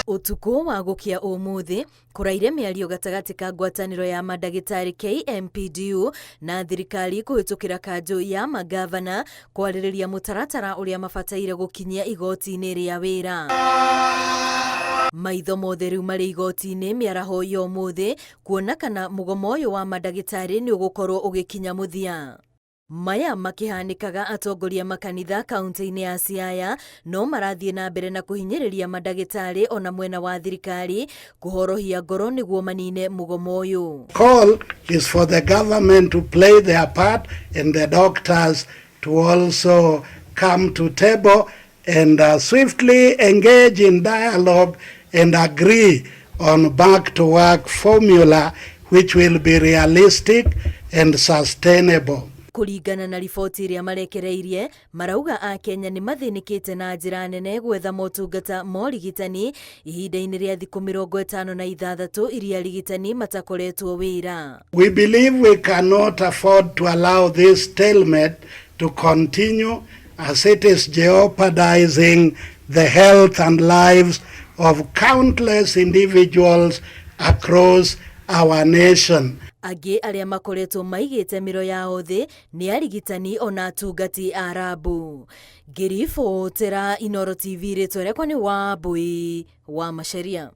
Ũtukũ wa gũkĩa ũmũthĩ kũraire mĩario gatagatĩ ka ngwatanĩro ya mandagĩtarĩ KMPDU na thirikari kũhĩtũkĩra kanjũ ya mangavana kwarĩrĩria mũtaratara ũrĩa mabataire gũkinyia igoti-inĩ rĩa wĩra. Maitho mothe rĩu marĩ igoti-inĩ mĩaraho ya ũmũthĩ kuona kana mũgomo ũyũ wa mandagĩtarĩ nĩ ũgũkorwo ũgĩkinya mũthia. Maya makĩhanĩkaga atongoria makanitha kaunti-inĩ ya Siaya no marathiĩ na mbere na kũhinyĩrĩria mandagĩtarĩ ona mwena wa thirikari kũhorohia ngoro nĩguo manine mũgomo ũyũ. Call is for the government to play their part and the doctors to also come to table and swiftly engage in dialogue and agree on back to work formula which will be realistic and sustainable. Kũringana na riboti ĩrĩa marekereirie, marauga Akenya nĩ mathĩnĩkĩte na njĩra nene gwetha motungata ma ũrigitani ihinda-inĩ rĩa thikũ 56 iria arigitani matakoretwo wĩra. We believe we cannot afford to allow this stalemate to continue as it is jeopardizing the health and lives of countless individuals across our nation. Angĩ arĩa makoretwo maigĩte mĩro yao thĩ nĩ arigitani ona atungati a rabu. Ngĩribotera Inooro TV, rĩtwa rĩakwa nĩ Wambui wa Macharia.